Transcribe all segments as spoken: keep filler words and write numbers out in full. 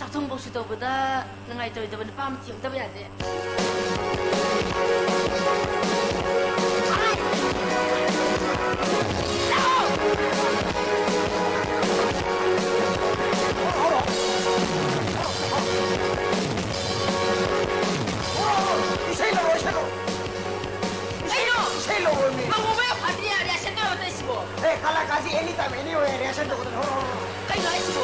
ꯆꯥꯛꯊꯣꯡ ꯐꯧꯁꯨ ꯇꯧꯕꯗ ꯅꯨꯡꯉꯥꯏꯇꯔꯣꯏꯗꯕ ꯅꯨꯄꯥ ꯑꯃ ꯊꯤꯍꯧꯗꯕ ꯌꯥꯗꯦ꯫ ꯏꯁꯩ ꯂꯧꯔꯣ, ꯏꯁꯩ ꯂꯧꯔꯣ꯫ ꯀꯩꯅꯣ? ꯏꯁꯩ ꯂꯧꯔꯣꯃꯤ꯫ ꯃꯧ ꯑꯃ ꯌꯥꯝ ꯐꯥꯗ꯭ꯔꯤ ꯌꯥꯔꯦ, ꯑꯁꯦꯡꯕ ꯑꯃꯇ ꯏꯁꯤꯕꯣ꯫ ꯑꯦ, ꯀꯂꯥꯀꯥꯔꯁꯤ anytime, anywhere reaction ꯇꯧꯒꯗꯕꯅꯤ꯫ ꯍꯧꯔꯣ, ꯍꯧꯔꯣ, ꯍꯧꯔꯣ꯫ ꯀꯩꯅꯣ ꯍꯥꯏꯁꯤꯕꯣ?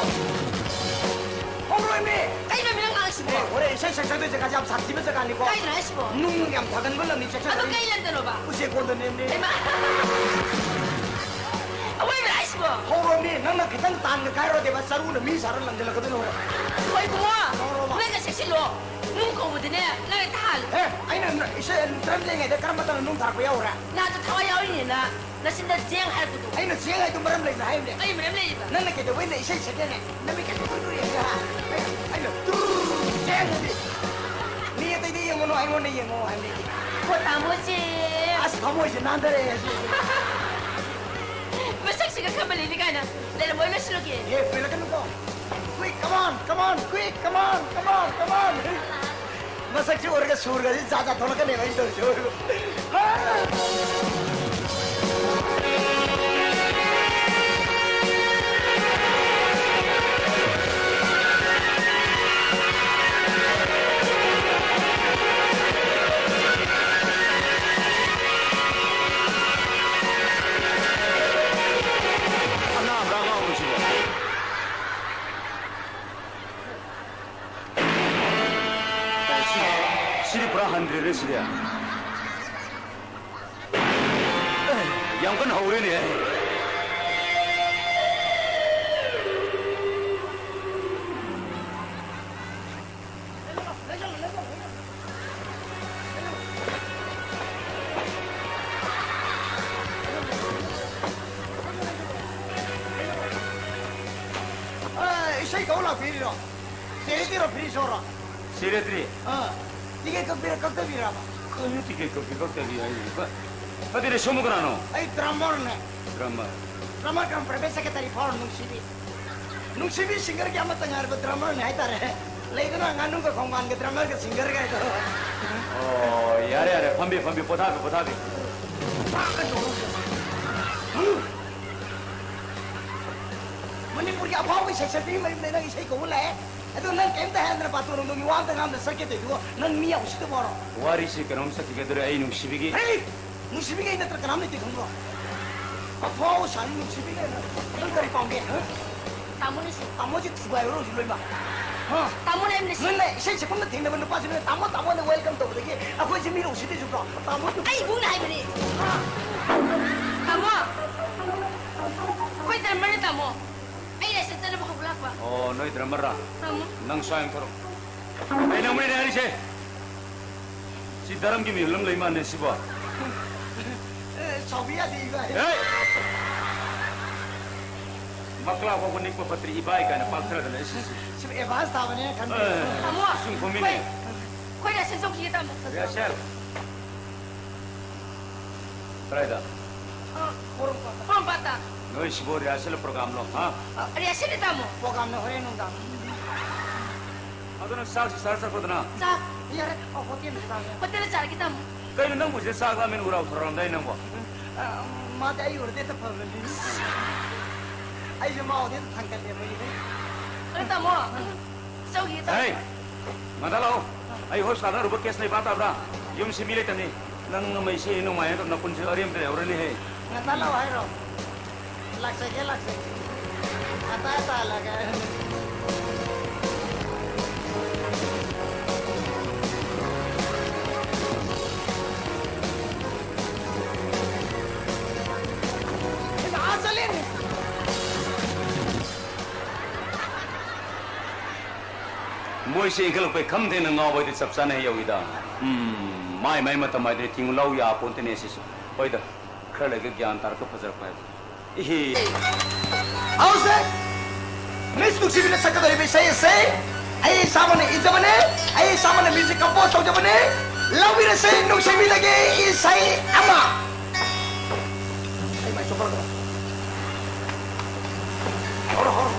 ꯍꯧꯔꯣꯏꯃꯤ! ꯀꯩꯅꯣꯃꯤ ꯅꯪ ꯉꯥꯡꯉꯤꯁꯤꯕꯣ? ꯑꯦ, ꯍꯣꯔꯦꯟ ꯏꯁꯩ ꯁꯛꯆꯗꯣꯏ ꯖꯒꯥꯁꯦ ꯌꯥꯝ ꯁꯥꯊꯤꯕ ꯖꯒꯥꯅꯤꯀꯣ꯫ ꯀꯥꯏꯗꯅꯣ ꯍꯥꯏꯁꯤꯕꯣ? ꯅꯨꯡ ꯌꯥꯝ ꯊꯥꯒꯟꯕ ꯂꯝꯅꯤ, ꯑꯗꯣ ꯆꯦꯛꯁꯤꯟꯗꯣꯏꯅꯤ꯫ ꯀꯩ ꯂꯝꯗꯅꯣꯕ? ꯎꯆꯦꯛꯀꯣꯟꯗꯅꯦꯃꯤ꯫ ꯍꯩꯃꯥ! ꯑꯋꯣꯏꯕ ꯍꯥꯏꯁꯤꯕꯣ? ꯍꯧꯔꯣꯏꯃꯤ! ꯅꯪꯅ ꯈꯤꯇꯪ ꯇꯥꯟꯒ ꯀꯥꯏꯔꯨꯔꯗꯤꯕ ꯆꯔꯨꯅ ꯃꯤ ꯁꯥꯔ ꯂꯪꯁꯤꯜꯂꯛꯀꯗꯣꯏꯅꯤ, ꯍꯧꯔꯣ꯫ ꯍꯣꯏ ꯏꯕꯨꯡꯉꯣ, ꯍꯧꯔꯣꯕ꯫ ꯅꯪꯒ ꯆꯦꯛꯁꯤꯜꯂꯣ꯫ ꯅꯨꯡ ꯀꯧꯕꯗꯤꯅꯦ, ꯅꯪ ꯍꯦꯛꯇ ꯍꯥꯜꯂꯦ꯫ ꯑꯦ, ꯑꯩꯅ ꯅ-, ꯏꯁꯩ ꯗ꯭ꯔꯝ ꯂꯩꯉꯩꯗ ꯀꯔꯝꯕ ꯃꯇꯝꯗ ꯅꯨꯡ ꯊꯥꯔꯛꯄ ꯌꯥꯎꯈ꯭ꯔꯦ? ꯅꯥꯗ ꯊꯋꯥꯏ ꯌꯥꯎꯔꯤꯅꯦꯅ꯫ ꯅꯆꯤꯟꯗ ꯖꯦꯡ ꯍꯥꯏꯔꯛꯄꯗꯣ꯫ ꯑꯩꯅ ꯖꯦꯡ ꯍꯥꯏꯗꯣ ꯃꯔꯝ ꯂꯩꯅ ꯍꯥꯏꯕꯅꯦ꯫ ꯀꯔꯤ ꯃꯔꯝ ꯂꯩꯔꯤꯕ? ꯅꯪꯅ ꯀꯩꯗꯧꯕꯩꯅ ꯏꯁꯩ ꯁꯛꯀꯦꯅꯦ? ꯅꯃꯤꯠ ꯀꯩꯗꯧꯕꯩ ꯀꯨꯏꯔꯦ? ꯑꯩꯅ, ꯑꯩꯅ ꯇꯨꯔꯨꯔꯨ ꯖꯦꯡ ꯍꯥꯏꯗꯤ꯫ ꯃꯤ ꯑꯇꯩꯗ ꯌꯦꯡꯉꯨꯅꯨ, ꯑꯩꯉꯣꯟꯗ ꯌꯦꯡꯉꯣ ꯍꯥꯏꯕꯅꯦ꯫ ꯍꯣ, ꯇꯥꯃꯣꯁꯦ꯫ ꯑꯁ, ꯊꯃꯣꯏꯁꯦ ꯅꯥꯟꯊꯔꯛꯑꯦ ꯍꯧꯖꯤꯛ꯫ ꯃꯁꯛꯁꯤꯒ ꯈꯕ ꯂꯩꯅꯤ ꯀꯥꯏꯅ꯫ ꯂꯩꯔꯝꯃꯣꯏ, ꯂꯣꯏꯁꯤꯜꯂꯨꯒꯦ꯫ ꯑꯦ, ꯀꯨꯏꯔꯛꯀꯅꯨꯀꯣ꯫ Quick, come on, come on, quick, come on, come on, come on. ꯃꯁꯛꯁꯤ ꯎꯔꯒ ꯁꯨꯔꯒꯁꯤ ꯖꯥꯠ ꯖꯥꯠ ꯊꯣꯛꯂꯛꯀꯅꯦꯕ ꯑꯩꯅ ꯇꯧꯔꯤꯁꯦ꯫ ꯑꯅꯥꯕ꯭ꯔꯥ ꯑꯉꯥꯎꯕꯁꯤꯕꯣ? ꯁꯤ, ꯁꯤꯗꯤ ꯄꯨꯔꯥ ꯍꯟꯗ꯭ꯔꯦꯅꯦ, ꯁꯤꯗꯤ꯫ ꯑꯦ, ꯌꯥꯝ ꯀꯟꯅ ꯍꯧꯔꯦꯅꯦ꯫ ꯑꯦ, ꯏꯁꯩ ꯇꯧ ꯂꯥꯛꯄꯤꯔꯤꯔꯣ? ꯁꯦꯀ꯭ꯔꯦꯇꯔꯤꯔꯣ, ꯐ꯭ꯔꯤ ꯁꯣꯔꯣ? ꯁꯦꯀ꯭ꯔꯦꯇꯔꯤ꯫ ꯑꯥ, ꯇꯤꯀꯦꯠ ꯀꯛꯄꯤꯔ ꯀꯛꯇꯕꯤꯔꯕ? ꯀꯩꯅꯣ ꯇꯤꯀꯦꯠ ꯀꯛꯄꯤ ꯀꯛꯇꯕꯤ ꯍꯥꯏꯁꯤꯕꯣ? ꯐ-, ꯐꯗꯤꯅꯦ, ꯁꯣꯝꯕꯨ ꯀꯅꯥꯅꯣ? ꯑꯩ ꯗ꯭ꯔꯃꯔꯅꯦ꯫ ꯗ꯭ꯔꯃꯔ? ꯗ꯭ꯔꯃꯔ ꯀꯝ ꯄ꯭ꯔꯥꯏꯚꯦꯠ ꯁꯦꯀ꯭ꯔꯦꯇꯔꯤ ꯐꯣꯔ ꯅꯨꯡꯁꯤꯕꯤ꯫ ꯅꯨꯡꯁꯤꯕꯤ ꯁꯤꯡꯒꯔꯒꯤ ꯑꯃꯠꯇ ꯉꯥꯏꯔꯕ ꯗ꯭ꯔꯃꯔꯅꯤ ꯍꯥꯏꯇꯥꯔꯦ꯫ ꯂꯩꯗꯅ ꯉꯥꯅꯨꯒ ꯈꯣꯡꯕꯥꯟꯒ ꯗ꯭ꯔꯃꯔꯒ ꯁꯤꯡꯒꯔꯒ ꯍꯥꯏꯗꯣ꯫ ꯑꯣ, ꯌꯥꯔꯦ, ꯌꯥꯔꯦ, ꯐꯝꯕꯤ, ꯐꯝꯕꯤ, ꯄꯣꯊꯥꯕꯤ, ꯄꯣꯊꯥꯕꯤ꯫ ꯃꯅꯤꯄꯨꯔꯒꯤ ꯑꯐꯥꯎꯕ ꯏꯁꯩ ꯁꯛꯄꯤꯒꯤ ꯃꯌꯨꯝꯗ ꯅꯪ ꯏꯁꯩ ꯀꯧꯕ ꯂꯥꯛꯑꯦ꯫ ꯑꯗꯣ ꯅꯪ ꯀꯩꯝꯇ ꯍꯥꯏꯗꯅ ꯕꯥꯇꯣꯟ ꯍꯣꯡꯗꯣꯛꯀꯤ ꯋꯥ ꯑꯝꯇ ꯉꯥꯡꯗꯅ ꯆꯠꯀꯦ ꯇꯧꯏꯗꯨꯕꯣ? ꯅꯪ ꯃꯤ ꯌꯥꯝ ꯎꯁꯤꯠꯇꯕ ꯋꯥꯔꯣ? ꯋꯥꯔꯤꯁꯤ ꯀꯩꯅꯣꯝ ꯆꯠꯈꯤꯒꯦ, ꯑꯗꯨꯗꯤ ꯑꯩ ꯅꯨꯡꯁꯤꯕꯤꯒꯤ ꯍꯦ! ꯅꯨꯡꯁꯤꯕꯤꯒꯤ ꯑꯩ ꯅꯠꯇ꯭ꯔ ꯀꯅꯥꯝ ꯂꯩꯇꯦ ꯈꯪꯕ꯭ꯔꯣ? ꯑꯐꯥꯎꯕ ꯁꯥꯔꯤ ꯅꯨꯡꯁꯤꯕꯤꯒꯤ ꯑꯩꯅ ꯅꯪ ꯀꯔꯤ ꯄꯥꯝꯒꯦ? ꯍꯥ? ꯇꯥꯃꯣꯅꯤꯁꯦ꯫ ꯇꯥꯃꯣꯁꯦ ꯊꯨꯒꯥꯏꯔꯨꯔꯣ ꯍꯧꯖꯤꯛ ꯂꯣꯏꯅꯃꯛ꯫ ꯍꯥ? ꯇꯥꯃꯣꯅꯦ ꯑꯩꯅ ꯅꯣꯏꯅ ꯏꯁꯩ ꯁꯛꯐꯝꯗ ꯊꯦꯡꯅꯕ ꯅꯨꯄꯥꯁꯤꯡꯅ ꯇꯥꯃꯣ, ꯇꯥꯃꯣꯅ welcome ꯇꯧꯕꯗꯒꯤ ꯑꯩꯈꯣꯏꯁꯦ ꯃꯤꯅ ꯎꯁꯤꯠꯇ꯭ꯔꯤꯁꯤꯕ꯭ꯔꯣ? ꯇꯥꯃꯣ, ꯑꯩ ꯏꯕꯨꯡꯅ ꯍꯥꯏꯕꯅꯤ꯫ ꯍꯥ? ꯇꯥꯃꯣ, ꯑꯩꯈꯣꯏ ꯗ꯭ꯔꯃꯔꯅꯦ ꯇꯥꯃꯣ꯫ ꯑꯩ ꯂꯥꯏꯁꯦꯟꯁ ꯆꯠꯅꯕ ꯍꯧꯕ ꯂꯥꯛꯄ꯫ ꯑꯣ, ꯅꯣꯏ ꯗ꯭ꯔꯃꯔꯔꯥ? ꯇꯥꯃꯣ꯫ ꯅꯪ ꯁ꯭ꯋꯥꯏ ꯑꯃ ꯊꯣꯔꯛꯑꯣ꯫ ꯑꯩ ꯅꯪꯕꯨꯅꯦ ꯍꯥꯏꯔꯤꯁꯦ꯫ ꯁꯤ ꯙꯔꯝꯒꯤ ꯃꯤꯍꯨꯜ ꯑꯃ ꯂꯩ ꯃꯥꯟꯅꯦ ꯁꯤꯕꯣ꯫ ꯑꯦ, ꯁꯥꯎꯕ ꯌꯥꯗꯦ, ꯏꯕꯥꯏ꯫ ꯍꯦ! ꯃꯀ꯭ꯂꯥ ꯐꯥꯎꯕ ꯅꯤꯛꯄ ꯐꯠꯇ꯭ꯔꯤ, ꯏꯕꯥꯏ ꯀꯥꯏꯅ ꯄꯥꯛꯊꯔꯗꯅ, ꯑꯩ ꯁꯤ, ꯁꯤ꯫ ꯁꯤ advance ꯇꯥꯕꯅꯦ ꯈꯟꯕ꯫ ꯑꯦ꯫ ꯇꯥꯃꯣ, ꯁꯨꯝ ꯈꯨꯝꯃꯤꯅꯦ꯫ ꯑꯩꯈꯣꯏ, ꯑꯩꯈꯣꯏ ꯂꯥꯏꯁꯦꯟꯁ ꯂꯧꯈꯤꯒꯦ, ꯇꯥꯃꯣ꯫ ꯔꯤꯍꯥꯔꯁꯦꯜ꯫ ꯀꯗꯥꯏꯗ? ꯑ, ꯄꯣꯔꯣꯝꯄꯥꯠꯇ꯫ ꯄꯣꯔꯣꯝꯄꯥꯠꯇ꯫ ꯅꯣꯏ ꯁꯤꯕꯨ ꯔꯤꯍꯥꯔꯁꯦꯜ ꯄ꯭ꯔꯣꯒ꯭ꯔꯥꯝꯂꯣ, ꯍꯥ? ꯑ, ꯔꯤꯍꯥꯔꯁꯦꯜꯅꯤ, ꯇꯥꯃꯣ꯫ ꯄ꯭ꯔꯣꯒ꯭ꯔꯥꯝꯅ ꯍꯣꯔꯦꯟ ꯅꯨꯡꯗꯥꯡ꯫ ꯑꯗꯣ ꯅꯪ ꯆꯥꯛꯁꯤ ꯆꯥꯔ ꯆꯠꯈ꯭ꯔꯣꯗꯅ꯫ ꯆꯥꯛ? ꯌꯥꯔꯦ, ꯑ, ꯍꯣꯇꯦꯜꯗ ꯆꯥꯒꯦ꯫ ꯍꯣꯇꯦꯜꯗ ꯆꯥꯔꯒꯦ, ꯇꯥꯃꯣ꯫ ꯀꯩꯅꯣ ꯅꯪꯕꯨ ꯁꯤꯗ ꯆꯥꯛ ꯂꯥꯝꯃꯦꯅ ꯎꯔꯥꯎ ꯊꯔꯥꯎꯔꯝꯗꯥꯏ ꯅꯪꯕꯣ? ꯑ, ꯃꯥꯗꯤ ꯑꯩ ꯎꯔꯗꯤ ꯍꯦꯛꯇ ꯐꯕꯅꯤ꯫ ꯑꯩꯁꯨ ꯃꯥ ꯎꯔꯗꯤ ꯍꯦꯛꯇ ꯊꯥꯡꯒꯠꯂꯦ ꯃꯣꯏꯒꯤꯗꯤ꯫ ꯑꯗꯣ ꯇꯥꯃꯣ, ꯆꯧꯒꯤ ꯇꯥꯃꯣ꯫ ꯍꯦ! ꯉꯟꯇꯥ ꯂꯥꯛꯑꯣ꯫ ꯑꯩ ꯍꯣꯁꯄꯤꯇꯥꯜꯗ ꯑꯔꯨꯕ ꯀꯦꯁ ꯂꯩ, ꯚꯥꯞ ꯇꯥꯕ꯭ꯔꯥ? ꯌꯨꯝꯁꯤ ꯃꯤ ꯂꯩꯇꯕꯅꯤ꯫ ꯅꯪ ꯑꯃ ꯏꯁꯩ ꯅꯣꯡꯃꯥꯏ ꯅꯠꯇ꯭ꯔ ꯅꯄꯨꯟꯁꯤ ꯑꯔꯦꯝꯕꯗ ꯌꯧꯔꯅꯤꯍꯦ꯫ ꯉꯟꯇꯥ ꯂꯥꯛꯑꯣ ꯍꯥꯏꯔꯣ? ꯂꯥꯛꯆꯒꯦ, ꯂꯥꯛꯆꯒꯦ꯫ ꯉꯟꯇꯥ ꯇꯥꯍꯜꯂꯒꯦ꯫ ꯑꯥ ꯆꯠꯂꯦꯅꯦ꯫ ꯃꯣꯏꯁꯦ ꯏꯟꯈꯠꯂꯛꯄꯩ ꯈꯝ ꯊꯦꯡꯅ ꯉꯥꯎꯕ ꯍꯥꯏꯗꯤ ꯆꯞ ꯆꯥꯅ ꯍꯦꯛ ꯌꯧꯏꯗ꯫ ꯎꯝ, ꯃꯥꯏ ꯃꯥꯏ ꯃꯇꯝ ꯍꯥꯏꯗꯨꯅ ꯊꯤꯡꯉꯨ ꯂꯥꯎ ꯌꯥꯄꯣꯟꯇꯦꯅꯦ ꯁꯤꯁꯨ꯫ ꯍꯣꯏꯗ, ꯈꯔ ꯂꯩꯔꯒ ꯒ꯭ꯌꯥꯟ ꯇꯥꯔꯛꯄ ꯐꯖꯔꯛꯄ ꯍꯥꯏꯕꯗꯨ꯫ ꯏꯍꯤ꯫ ꯍꯧꯖꯤꯛ ꯃꯤꯁ ꯅꯨꯡꯁꯤꯕꯤꯅ ꯁꯛꯀꯗꯧꯔꯤꯕ ꯏꯁꯩ ꯑꯁꯤ ꯑꯩ ꯏꯁꯥꯃꯛꯅ ꯏꯖꯕꯅꯦ, ꯑꯩ ꯏꯁꯥꯃꯛꯅ ꯃ꯭ꯌꯨꯖꯤꯛ ꯀꯝꯄꯣꯖ ꯇꯧꯖꯕꯅꯦ꯫ ꯂꯧꯕꯤꯔꯁꯦ ꯅꯨꯡꯁꯤꯕꯤꯗꯒꯤ ꯏꯁꯩ ꯑꯃ꯫ ꯑꯩ ꯃꯥꯏ ꯆꯣꯞꯄꯔꯒ꯫ ꯍꯧꯔꯣ, ꯍꯧꯔꯣ꯫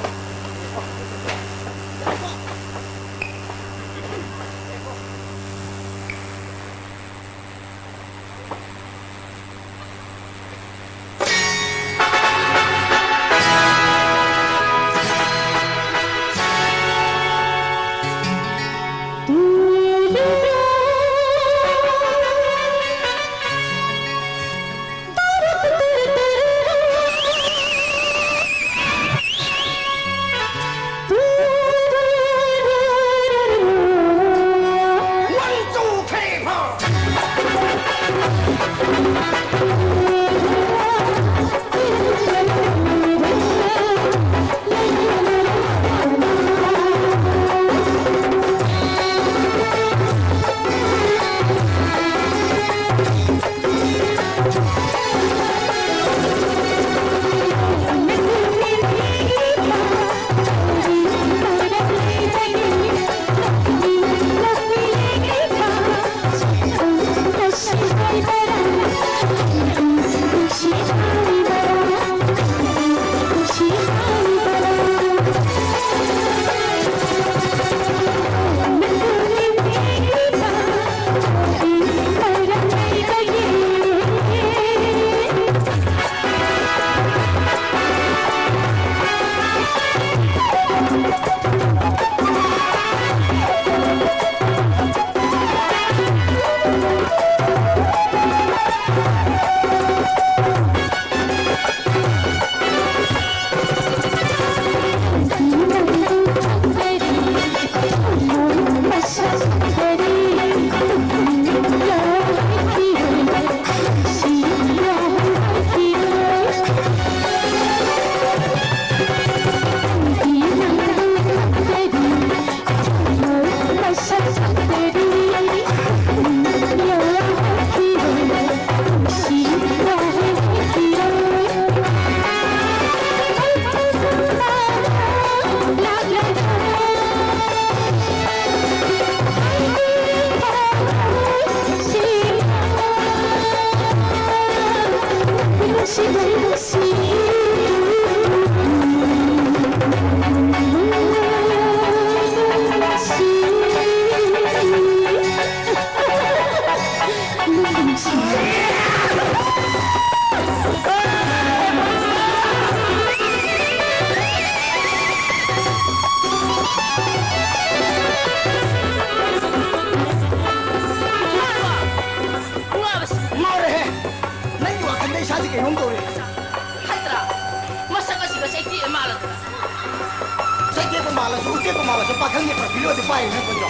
ꯃꯥꯜꯂꯁꯨ, ꯎꯆꯦꯛꯄꯨ ꯃꯥꯜꯂꯁꯨ, ꯄꯥꯈꯪꯒꯤ ꯄ꯭ꯔꯣꯐꯥꯏꯜ ꯑꯣꯏꯗꯤ ꯄꯥꯏꯔꯤꯕ ꯅꯠꯇ꯭ꯔꯣ?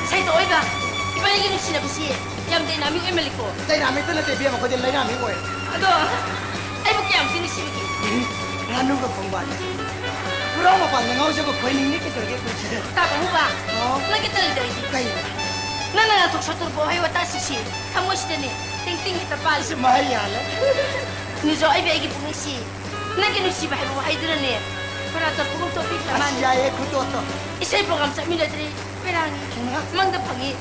ꯁꯩꯇꯣꯛꯑꯣꯏꯕ, ꯏꯕꯥꯅꯤꯒꯤ ꯅꯨꯡꯁꯤꯅꯕꯁꯤ ꯌꯥꯝ ꯗꯥꯏꯅꯥꯃꯤꯛ ꯑꯣꯏꯃꯜꯂꯤꯀꯣ꯫ ꯗꯥꯏꯅꯥꯃꯤꯛꯇ ꯅꯠꯇꯦ ꯏꯕꯦꯝꯃ, ꯑꯩꯈꯣꯏꯗꯤ ꯂꯥꯏꯅꯥꯃꯤꯛ ꯑꯣꯏ꯫ ꯑꯗꯣ ꯑꯩꯕꯨ ꯀꯌꯥꯃꯨꯛꯇꯤ ꯅꯨꯡꯁꯤꯕꯒꯦ? ꯎꯝ, ꯉꯥꯅꯨꯒ ꯈꯣꯡꯕꯥꯟ꯫ ꯄꯨꯔꯥ ꯃꯄꯥꯟꯗ ꯉꯥꯎꯖꯕ ꯈꯣꯏꯅꯤꯡꯅꯤ ꯀꯩꯗꯧꯔꯒꯦ ꯄꯨꯟꯁꯤꯗ? ꯇꯥꯕ ꯍꯨꯕ, ꯑꯣ꯫ ꯅꯪꯒꯤ ꯇꯜꯂꯤꯗꯣ ꯑꯩꯗꯤ꯫ ꯀꯩ? ꯅꯪꯅ ꯉꯥꯡꯊꯣꯛ ꯁꯛꯇꯣꯔꯛꯄ ꯋꯥꯍꯩ ꯋꯥꯇꯥꯁꯤꯡꯁꯤ ꯊꯃꯣꯏꯁꯤꯗꯅꯦ ꯇꯤꯡ ꯇꯤꯡ ꯍꯦꯛꯇ ꯄꯥꯜꯂꯤ꯫ ꯑꯁꯤ ꯃꯍꯩ ꯌꯥꯜꯂꯦ꯫ ꯅꯤꯖꯣ ꯑꯩꯕꯨ ꯑꯩꯒꯤ ꯄꯨꯛꯅꯤꯡꯁꯤ ꯅꯪꯒꯤ ꯅꯨꯡꯁꯤꯕ ꯍꯥꯏꯕ ꯋꯥꯍꯩꯗꯨꯅꯅꯦ ꯈꯣꯏꯔꯥ ꯇꯧꯔꯛꯄꯒꯨꯝ ꯇꯧꯕꯤꯈ꯭ꯔ ꯑꯁ, ꯃꯥꯅꯤ꯫ ꯌꯥꯏꯌꯦ, ꯈꯨꯗꯣꯠꯇꯣ꯫ ꯏꯁꯩ ꯄ꯭ꯔꯣꯒ꯭ꯔꯥꯝ ꯆꯠꯃꯤꯟꯅꯗ꯭ꯔꯤ ꯄꯦꯔꯥꯡ ꯉꯥꯏꯍꯥꯛ ꯃꯪꯗ ꯐꯪꯉꯤ꯫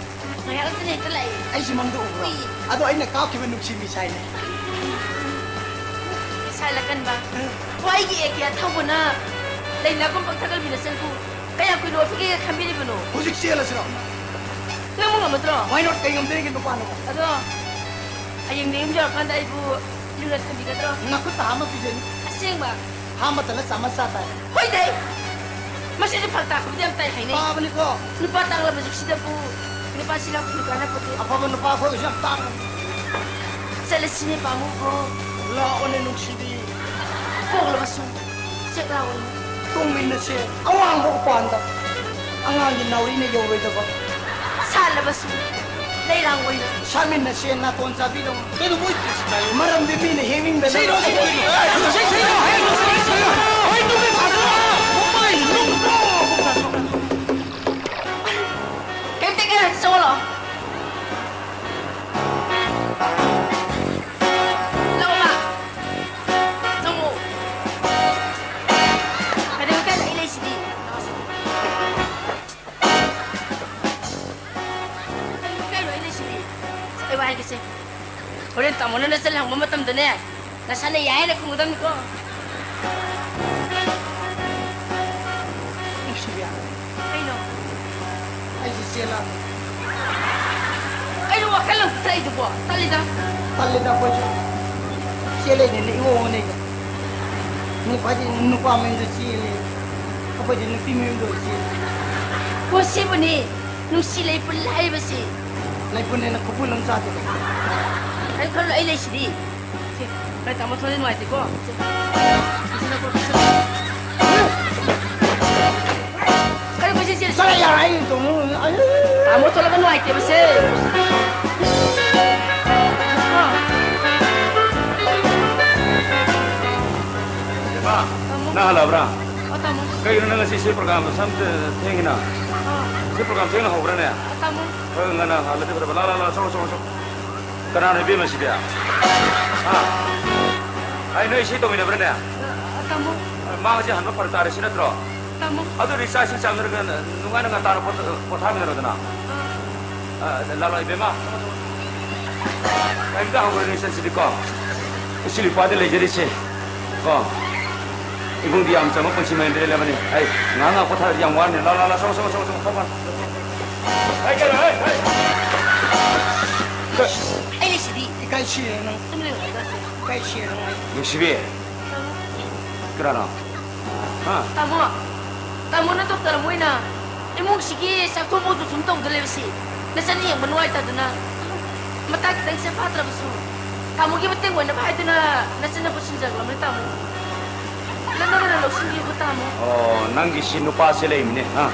ꯉꯥꯏꯍꯥꯛ ꯂꯩꯇꯅ ꯍꯦꯛꯇ ꯂꯥꯛꯑꯦ꯫ ꯑꯩꯁꯨ ꯃꯪꯗ ꯎꯕ꯭ꯔꯣ? ꯎꯏ꯫ ꯑꯗꯣ ꯑꯩꯅ ꯀꯥꯞꯈꯤꯕ ꯅꯨꯡꯁꯤ ꯃꯤꯁꯥꯏꯅꯦ꯫ ꯃꯤꯁꯥꯏꯜ ꯑꯀꯟꯕ꯫ ꯎꯝ꯫ ꯋꯥꯏꯒꯤ ꯑꯦ ꯀꯦ ꯑꯊꯧꯕꯅ ꯂꯩꯅꯥꯒꯨꯝ ꯄꯪꯊꯒꯜꯕꯤꯅ ꯆꯦꯟꯈꯨ꯫ ꯀꯌꯥꯝ ꯀꯨꯏꯅ ꯑꯣꯠꯄꯤꯒꯦ ꯈꯟꯕꯤꯔꯤꯕꯅꯣ? ꯍꯧꯖꯤꯛ ꯆꯦꯜꯂꯁꯤꯔꯣ? ꯅꯪꯕꯨ ꯉꯝꯃꯗ꯭ꯔꯣ? Why not? ꯀꯩ ꯉꯝꯗꯣꯏꯒꯦ ꯅꯨꯄꯥꯅꯕꯨ? ꯑꯗꯣ ꯍꯌꯦꯡ ꯅꯌꯨꯝ ꯌꯧꯔꯀꯥꯟꯗ ꯑꯩꯕꯨ ꯂꯨꯅ ꯊꯝꯕꯤꯒꯗ꯭ꯔꯣ? ꯅꯈꯨꯠꯇ ꯍꯥꯝꯃ ꯄꯤꯖꯅꯤ꯫ ꯑꯁꯦꯡꯕ? ꯍꯥꯝꯕ ꯇꯜꯂ ꯆꯥꯃ ꯆꯥ ꯇꯥꯔꯦ꯫ ꯍꯣꯏꯗ ꯑꯩ ꯃꯁꯤꯁꯨ ꯐꯔꯛ ꯇꯥꯛꯄꯗꯤ ꯌꯥꯝ ꯇꯥꯏ ꯍꯥꯏꯅꯩ꯫ ꯇꯥꯕꯅꯤꯀꯣ꯫ ꯅꯨꯄꯥ ꯇꯥꯡꯂꯕ ꯍꯧꯖꯤꯛꯁꯤꯗꯕꯨ ꯅꯨꯄꯥꯁꯤ ꯂꯥꯛꯄꯗꯨ ꯀꯥꯟꯅꯄꯣꯠꯇꯦ꯫ ꯑꯐꯕ ꯅꯨꯄꯥ ꯑꯩꯈꯣꯏꯒꯤꯁꯨ ꯌꯥꯝ ꯇꯥꯡꯕꯅꯤ꯫ ꯆꯠꯂꯁꯤꯅꯦ ꯄꯥꯃꯨꯕ꯭ꯔꯣ? ꯂꯥꯛꯑꯣꯅꯦ ꯅꯨꯡꯁꯤꯕꯤ꯫ ꯄꯣꯛꯂꯕꯁꯨ ꯆꯦꯛꯂꯥ ꯑꯣꯏꯅ꯫ ꯇꯣꯡꯃꯤꯟꯅꯁꯦ ꯑꯋꯥꯡꯕ ꯎꯄꯥꯟꯗ꯫ ꯑꯉꯥꯡꯒꯤ ꯅꯥꯎꯔꯤꯅ ꯌꯧꯔꯣꯏꯗꯕ꯫ ꯁꯥꯠꯂꯕꯁꯨ ꯂꯩꯔꯥꯡ ꯑꯣꯏꯅ꯫ ꯁꯥꯠꯃꯤꯟꯅꯁꯦ ꯅꯥꯇꯣꯟ ꯆꯥꯕꯤꯗꯧꯅ꯫ ꯀꯩꯅꯣ ꯃꯣꯏ ꯇꯤꯁꯤ ꯇꯥꯏ꯫ ꯃꯔꯝꯗꯤ ꯃꯤꯅ ꯍꯦꯛꯅꯤꯡꯗꯅ꯫ ꯁꯤꯔꯣ, ꯁꯤꯔꯣ, ꯁꯤꯔꯣ, ꯁꯤꯔꯣ, ꯁꯤꯔꯣ, ꯍꯩ, ꯅꯨꯡꯁꯤ, ꯁꯤꯔꯣ, ꯍꯩ, ꯅꯨꯡꯁꯤ, ꯁꯤꯔꯣ, ꯍꯩ, ꯅꯨꯡꯁꯤ, ꯁꯤꯔꯣ꯫ ꯀꯩꯝꯇ ꯀꯩꯅꯣ ꯆꯪꯉꯣ ꯂꯥꯛꯑꯣ꯫ ꯂꯥꯛꯑꯣ, ꯂꯥꯛꯑꯣ꯫ ꯆꯪꯉꯣ꯫ ꯀꯩꯗꯧ ꯀꯥꯏꯗ ꯑꯩ ꯂꯩꯁꯤꯗꯤ? ꯀꯩꯅꯣ, ꯀꯩꯅꯣ, ꯑꯩ ꯂꯩꯁꯤꯗꯤ꯫ ꯑꯩ ꯋꯥ ꯍꯥꯏꯒꯦꯁꯦ꯫ ꯍꯣꯔꯦꯟ ꯇꯥꯃꯣꯅ ꯅꯆꯜ ꯍꯪꯕ ꯃꯇꯝꯗꯅꯦ, ꯅꯁꯥꯅ ꯌꯥꯏ ꯍꯥꯏꯅ ꯈꯨꯝꯒꯗꯕꯅꯤꯀꯣ꯫ ꯅꯨꯡꯁꯤꯕꯤ꯫ ꯀꯩꯅꯣ? ꯑꯩꯁꯨ ꯆꯦꯜꯂꯛꯑꯕꯅꯤ꯫ ꯀꯩꯅꯣ ꯋꯥꯈꯜ ꯂꯧꯁꯤꯡ ꯊꯛꯏꯗꯨꯕꯣ? ꯇꯜꯂꯤꯗ꯫ ꯇꯜꯂꯤꯗ ꯑꯩꯈꯣꯏꯁꯨ꯫ ꯆꯦꯜꯂꯛꯏꯅꯦꯅ ꯏꯑꯣꯟ ꯑꯣꯟꯅꯩꯗ꯫ ꯅꯨꯄꯥꯗꯤ ꯅꯨꯄꯥ ꯃꯌꯨꯝꯗ ꯆꯦꯜꯂꯦ꯫ ꯑꯩꯈꯣꯏꯗꯤ ꯅꯨꯄꯤ ꯃꯌꯨꯝꯗ ꯑꯣꯏꯅ ꯆꯦꯜꯂꯦ꯫ ꯍꯣ, ꯁꯤꯕꯨꯅꯤ ꯅꯨꯡꯁꯤ ꯂꯩꯄꯨꯟ ꯍꯥꯏꯔꯤꯕꯁꯤ꯫ ꯂꯩꯄꯨꯟꯅꯦꯅ ꯈꯨꯄꯨꯟ ꯑꯃ ꯆꯥꯗꯦ꯫ ꯑꯩ ꯈꯜꯂꯣ, ꯑꯩ ꯂꯩꯁꯤꯗꯤ꯫ ꯁꯦ, ꯀꯩ ꯇꯥꯃꯣ ꯊꯣꯛꯑꯗꯤ ꯅꯨꯡꯉꯥꯏꯇꯦꯀꯣ? ꯁꯦ, ꯁꯤꯅ ꯄꯣꯠ ꯄꯤꯁꯜꯂꯣ꯫ ꯑꯩ ꯇꯣꯡꯉꯨ-, ꯑꯩ ꯇꯥꯃꯣ ꯊꯣꯛꯂꯒ ꯅꯨꯡꯉꯥꯏꯇꯦꯕꯁꯦ꯫ ꯏꯃꯥ, ꯇꯥꯃꯣ꯫ ꯅꯪ ꯍꯜꯂꯛꯑꯕ꯭ꯔꯥ? ꯑꯣ, ꯇꯥꯃꯣ꯫ ꯀꯩꯒꯤꯅꯣ ꯅꯪ ꯉꯁꯤ ꯁꯤ program ꯑꯁꯨꯛ ꯌꯥꯝ ꯊꯦꯡꯉꯤꯅ? ꯑꯥ꯫ ꯁꯤ program ꯊꯦꯡꯅ ꯍꯧꯕ꯭ꯔꯥꯅꯦ? ꯑꯥ, ꯇꯥꯃꯣ꯫ ꯈꯔ ꯉꯟꯅ ꯍꯜꯂꯗꯤ ꯐꯗꯕ꯫ ꯂꯥ, ꯂꯥ, ꯂꯥ, ꯆꯪꯉꯣ, ꯆꯪꯉꯣ, ꯆꯪꯉꯣ꯫ ꯀꯅꯥꯅꯣ ꯏꯕꯦꯝꯃ ꯁꯤꯗꯤ? ꯍꯥ? ꯑꯩ ꯅꯣꯏ ꯏꯁꯩ ꯇꯧꯃꯤꯟꯅꯕ꯭ꯔꯅꯦ? ꯑ, ꯇꯥꯃꯣ꯫ ꯃꯥ ꯉꯁꯤ ꯍꯟꯕ ꯐꯔꯛ ꯇꯥꯔꯦ ꯁꯤ ꯅꯠꯇ꯭ꯔꯣ? ꯇꯥꯃꯣ꯫ ꯑꯗꯨꯗꯤ ꯆꯥꯛ ꯏꯁꯤꯡ ꯆꯥꯃꯤꯟꯅꯔꯒ ꯅꯨꯡꯉꯥꯏꯅ ꯉꯟꯇꯥꯅ ꯄꯣꯊ-, ꯄꯣꯊꯥꯃꯤꯟꯅꯔꯣꯗꯅ꯫ ꯑ, ꯂꯥꯛꯂꯣ ꯏꯕꯦꯝꯃ꯫ ꯀꯔꯤꯝꯇ ꯍꯪꯉꯨꯔꯅꯨ ꯏꯆꯟꯁꯤꯗꯤꯀꯣ꯫ ꯏꯆꯤꯜ ꯏꯄꯥꯗ ꯂꯩꯖꯔꯤꯁꯦ꯫ ꯀꯣ꯫ ꯏꯕꯨꯡꯗꯤ ꯌꯥꯝ ꯆꯝꯕ ꯄꯨꯟꯁꯤ ꯃꯍꯤꯡꯗ ꯂꯦꯜꯂꯕꯅꯤ꯫ ꯑꯩ ꯉꯥꯏꯍꯥꯛ ꯉꯥꯏꯍꯥꯛ ꯄꯣꯊꯥꯔꯗꯤ ꯌꯥꯝ ꯋꯥꯔꯅꯤ꯫ ꯂꯥꯛ, ꯂꯥꯛ, ꯂꯥꯛ, ꯆꯪꯉꯣ, ꯆꯪꯉꯣ, ꯆꯪꯉꯣ, ꯆꯪꯉꯣ, ꯐꯠ, ꯐꯠ꯫ ꯍꯩ, ꯀꯩꯅꯣ, ꯍꯩ, ꯍꯩ꯫ ꯑꯩ ꯂꯩꯁꯤꯗꯤ꯫ ꯏꯀꯥꯏ ꯁꯤꯔꯦ ꯅꯪ꯫ ꯇꯨꯃꯤꯟ ꯂꯩꯌꯨ, ꯏꯀꯥꯏ ꯁꯤꯔꯦ꯫ ꯏꯀꯥꯏ ꯁꯤꯔꯦ ꯅꯪ ꯑꯩ꯫ ꯅꯨꯡꯁꯤꯕꯤ꯫ ꯀꯅꯥꯅꯣ? ꯍꯥ? ꯇꯥꯃꯣ, ꯇꯥꯃꯣꯅ ꯗꯣꯛꯇꯔ ꯑꯃ ꯑꯣꯏꯅ ꯏꯃꯨꯡꯁꯤꯒꯤ ꯆꯥꯛꯊꯣꯡ ꯐꯥꯎꯗ ꯁꯨꯝ ꯇꯧꯗ ꯂꯩꯕꯁꯤ ꯅꯆꯟ ꯌꯦꯡꯕ ꯅꯨꯡꯉꯥꯏꯇꯗꯅ ꯃꯇꯥꯡ ꯈꯤꯇꯪ ꯁꯦꯝ ꯐꯥꯠꯇ꯭ꯔꯕꯁꯨ ꯇꯥꯃꯣꯒꯤ ꯃꯇꯦꯡ ꯑꯣꯏꯅꯕ ꯍꯥꯏꯗꯨꯅ ꯅꯆꯟꯅ ꯄꯨꯁꯤꯟꯖꯈ꯭ꯔꯕꯅꯤ ꯇꯥꯃꯣ꯫ ꯅꯪꯅ ꯂꯧꯁꯤꯟꯕꯤꯌꯨꯀꯣ ꯇꯥꯃꯣ꯫ ꯑꯣ, ꯅꯪꯒꯤ ꯁꯤ ꯅꯨꯄꯥꯁꯦ ꯂꯩꯃꯤꯅꯦ, ꯍꯥ?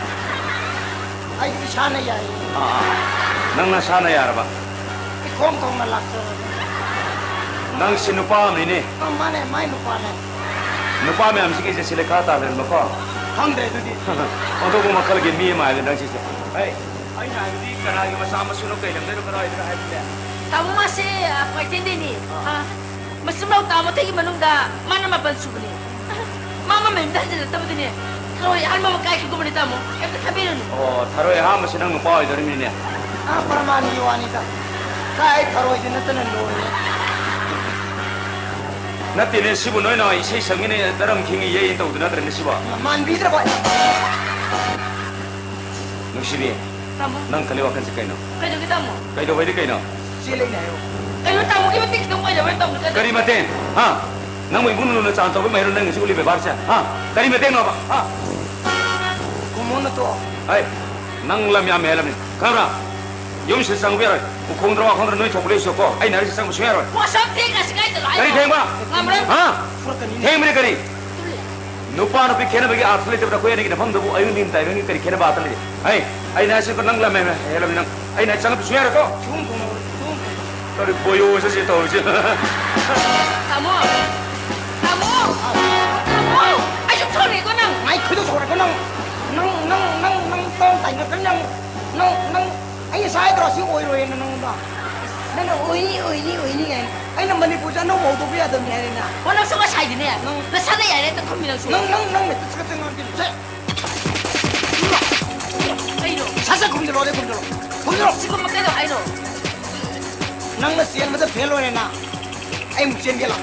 ꯑꯩ ꯏꯁꯥꯅ ꯌꯥꯏꯌꯦ꯫ ꯑꯥ, ꯑꯥ꯫ ꯅꯪ ꯅꯁꯥꯅ ꯌꯥꯔꯕ? ꯏꯈꯣꯡ ꯊꯣꯡꯅ ꯂꯥꯛꯆꯕꯅꯤ꯫ ꯅꯪ ꯁꯤ ꯅꯨꯄꯥ ꯑꯃꯅꯤꯅꯦ꯫ ꯑ, ꯃꯥꯅꯦ, ꯃꯥꯏ ꯅꯨꯄꯥꯅꯦ꯫ ꯅꯨꯄꯥ ꯃꯌꯥꯝꯁꯤꯒꯤꯁꯦ ꯁꯤ ꯂꯩꯈꯥ ꯇꯥꯔꯦꯅꯕꯀꯣ꯫ ꯈꯪꯗ꯭ꯔꯦ ꯑꯗꯨꯗꯤ꯫ ꯑꯣꯟꯊꯣꯛꯄ ꯃꯈꯜꯒꯤ ꯃꯤ ꯑꯃ ꯍꯥꯏꯕ ꯅꯪ ꯁꯤꯁꯦ꯫ ꯑꯩ, ꯑꯩꯅ ꯍꯥꯏꯕꯗꯤ ꯀꯅꯥꯒꯤ ꯃꯆꯥ ꯃꯁꯨꯅꯣ, ꯀꯩ ꯂꯝꯗꯩꯅꯣ, ꯀꯗꯥꯏꯗꯩꯅꯣ ꯍꯥꯏꯕꯅꯦ? ꯇꯥꯃꯣ, ꯃꯥꯁꯦ, ꯑ, ꯀ꯭ꯋꯥꯀꯩꯊꯦꯜꯗꯩꯅꯦ꯫ ꯑꯥ꯫ ꯑ, ꯃꯆꯤꯟ ꯃꯅꯥꯎ ꯇꯔꯥꯃꯥꯊꯣꯏꯒꯤ ꯃꯅꯨꯡꯗ ꯃꯥꯅ ꯃꯥꯄꯟ ꯁꯨꯕꯅꯦ꯫ ꯃꯥ ꯃꯃꯌꯨꯝꯗ ꯍꯟꯖꯤꯜꯂꯛꯇꯕꯗꯨꯅꯦ ꯊꯔꯣꯏ ꯑꯍꯥꯟꯕ ꯑꯃ ꯀꯥꯏꯈꯤꯒꯨꯝꯕꯅꯦ, ꯇꯥꯃꯣ꯫ ꯀꯩꯝꯇ ꯈꯟꯕꯤꯔꯨꯅꯨ꯫ ꯑꯣ, ꯊꯔꯣꯏ ꯑꯍꯥꯟꯕꯁꯦ ꯅꯪ ꯅꯨꯄꯥ ꯑꯣꯏꯗꯣꯔꯤꯕꯅꯤꯅꯦ꯫ ꯑꯥ, ꯄ꯭ꯔꯃꯥꯟꯒꯤ ꯋꯥꯅꯤꯗ꯫ ꯀꯥꯏ ꯊꯔꯣꯏꯗꯤ ꯅꯠꯇꯅ ꯂꯣꯏꯔꯦ꯫ ꯅꯠꯇꯦꯅꯦ, ꯁꯤꯕꯨ ꯅꯣꯏꯅ ꯏꯁꯩ ꯁꯛꯃꯤꯟꯅꯩ, ꯗꯔꯝ ꯈꯤꯡꯉꯤ ꯌꯩ ꯇꯧꯗꯨ ꯅꯠꯇ꯭ꯔꯅꯦ ꯁꯤꯕꯣ? ꯃꯥꯟꯕꯤꯗ꯭ꯔꯕ? ꯅꯨꯡꯁꯤꯕꯤ, ꯇꯥꯃꯣ꯫ ꯅꯪ ꯈꯜꯂꯤ ꯋꯥꯈꯜꯁꯤ ꯀꯩꯅꯣ? ꯀꯩꯗꯧꯒꯦ, ꯇꯥꯃꯣ? ꯀꯩꯗꯧꯕꯩꯗꯤ ꯀꯩꯅꯣ? ꯆꯦ ꯂꯩꯅꯦ ꯍꯥꯏꯌꯣ꯫ ꯀꯩꯅꯣ, ꯇꯥꯃꯣꯒꯤ ꯃꯇꯦꯡ ꯈꯤꯇꯪ ꯑꯣꯏꯖꯕ ꯇꯧꯕꯗ ꯀꯔꯤ ꯃꯇꯦꯡ? ꯍꯥ? ꯅꯪꯕꯨ ꯏꯃꯨꯡ ꯃꯅꯨꯡꯅ ꯆꯥꯟ ꯇꯧꯕ ꯃꯍꯩꯔꯣ ꯅꯪ ꯉꯁꯤ ꯎꯠꯂꯤ ꯕꯦꯕꯥꯔꯁꯦ? ꯍꯥ? ꯀꯔꯤ ꯃꯇꯦꯡꯅꯣꯕ? ꯍꯥ? ꯀꯨꯝꯃꯣꯅ ꯇꯣ꯫ ꯑꯩ, ꯅꯪ ꯂꯝ ꯌꯥꯝ ꯍꯦꯜꯂꯝꯃꯤ꯫ ꯈꯪꯕ꯭ꯔꯥ? ꯌꯨꯝꯁꯤꯗ ꯆꯪꯕ ꯌꯥꯔꯣꯏ꯫ ꯎꯈꯣꯡꯗ꯭ꯔꯣ ꯋꯥꯈꯣꯡꯗ꯭ꯔꯣ ꯅꯣꯏ ꯊꯣꯛꯄ ꯂꯩꯁꯨꯀꯣ꯫ ꯑꯩꯅ ꯍꯥꯏꯔꯤꯁꯤ ꯆꯪꯕ ꯁꯨꯡꯌꯥ ꯌꯥꯔꯣꯏ꯫ ꯋꯥꯁꯥꯝ ꯊꯦꯡꯉꯁꯤ ꯀꯥꯏꯗꯅꯣ ꯍꯥꯏꯌꯣ꯫ ꯀꯔꯤ ꯊꯦꯡꯕ? ꯉꯝꯃꯔꯣꯏ꯫ ꯍꯥ? ꯐꯨꯔꯛꯀꯅꯤ꯫ ꯊꯦꯡꯕꯅꯤ ꯀꯔꯤ? ꯅꯨꯄꯥ ꯅꯨꯄꯤ ꯈꯦꯠꯅꯕꯒꯤ ꯑꯥꯔꯊ ꯂꯩꯇꯕꯗ ꯑꯩꯈꯣꯏ ꯑꯅꯤꯒꯤ ꯅꯐꯝꯗꯕꯨ ꯑꯌꯨꯛ ꯅꯤꯟ ꯇꯥꯏꯕꯪꯒꯤ ꯀꯔꯤ ꯈꯦꯠꯅꯕ ꯑꯥꯔꯊ ꯂꯩ? ꯑꯩ ꯑꯩꯅ ꯍꯥꯏꯁꯤꯀꯣ, ꯅꯪ ꯂꯝ ꯍꯦꯜꯂꯝꯃꯤ, ꯅꯪ ꯑꯩꯅ ꯆꯪꯉꯛꯄ ꯁꯨꯡꯌꯥ ꯌꯥꯔꯣꯏꯀꯣ꯫ ꯁꯨꯝ ꯊꯣꯡꯅꯧ, ꯁꯨꯝ꯫ ꯀꯔꯤ ꯕꯣꯌꯣ ꯆꯠꯁꯤ ꯇꯧꯔꯤꯁꯦ? ꯇꯥꯃꯣ! ꯇꯥꯃꯣ! ꯇꯥꯃꯣ! ꯑꯩꯁꯨ ꯊꯣꯛꯂꯛꯑꯦꯀꯣ ꯅꯪ! ꯉꯥꯏ ꯈꯣꯏꯗꯧ ꯁꯥꯎꯒꯠꯂꯛꯀꯅꯨ ꯅꯪ꯫ ꯅꯪ, ꯅꯪ, ꯅꯪ, ꯅꯪ ꯇꯧꯔ ꯇꯥꯏꯅꯔꯛꯀꯅꯤ ꯅꯪ꯫ ꯅꯪ, ꯅꯪ, ꯑꯩ ꯉꯁꯥꯏ ꯍꯥꯏꯗ꯭ꯔꯣ ꯁꯤ ꯑꯣꯏꯔꯣꯏꯅ ꯅꯪꯉꯣꯟꯗ? ꯅꯪꯅ ꯑꯣꯏꯅꯤ, ꯑꯣꯏꯅꯤ, ꯑꯣꯏꯅꯤ ꯀꯥꯏꯅ꯫ ꯑꯩꯅ ꯃꯅꯤꯄꯨꯔꯁꯦ ꯑꯅꯧꯕ ꯍꯧꯗꯣꯛꯄ ꯌꯥꯗꯕꯅꯤ ꯍꯥꯏꯔꯦꯅ꯫ ꯑꯣ, ꯅꯪꯁꯨ ꯉꯁꯥꯏꯗꯤꯅꯦ, ꯅꯪ ꯅꯁꯥꯅ ꯌꯥꯏꯔꯦ ꯍꯦꯛꯇ ꯈꯨꯝꯃꯤ ꯅꯪꯁꯨ꯫ ꯅꯪ, ꯅꯪ, ꯅꯪ ꯃꯦꯠꯇ ꯆꯀꯠ ꯆꯀꯠ ꯉꯥꯡꯕꯤꯅꯨ, ꯁꯦ꯫ ꯀꯩꯅꯣ? ꯁꯠ ꯁꯠ ꯈꯨꯝꯖꯤꯜꯂꯣ, ꯑꯗꯩ ꯈꯨꯝꯖꯤꯜꯂꯣ꯫ ꯈꯨꯝꯖꯤꯜꯂꯣ꯫ ꯁꯤꯒꯨꯝꯕ ꯀꯩꯅꯣ ꯍꯥꯏꯅꯣ? ꯅꯪꯅ ꯆꯦꯟꯕꯗ ꯐꯦꯜ ꯑꯣꯏꯔꯦꯅ꯫ ꯑꯩ ꯑꯃꯨꯛ ꯆꯦꯟꯒꯦ ꯂꯥꯎ꯫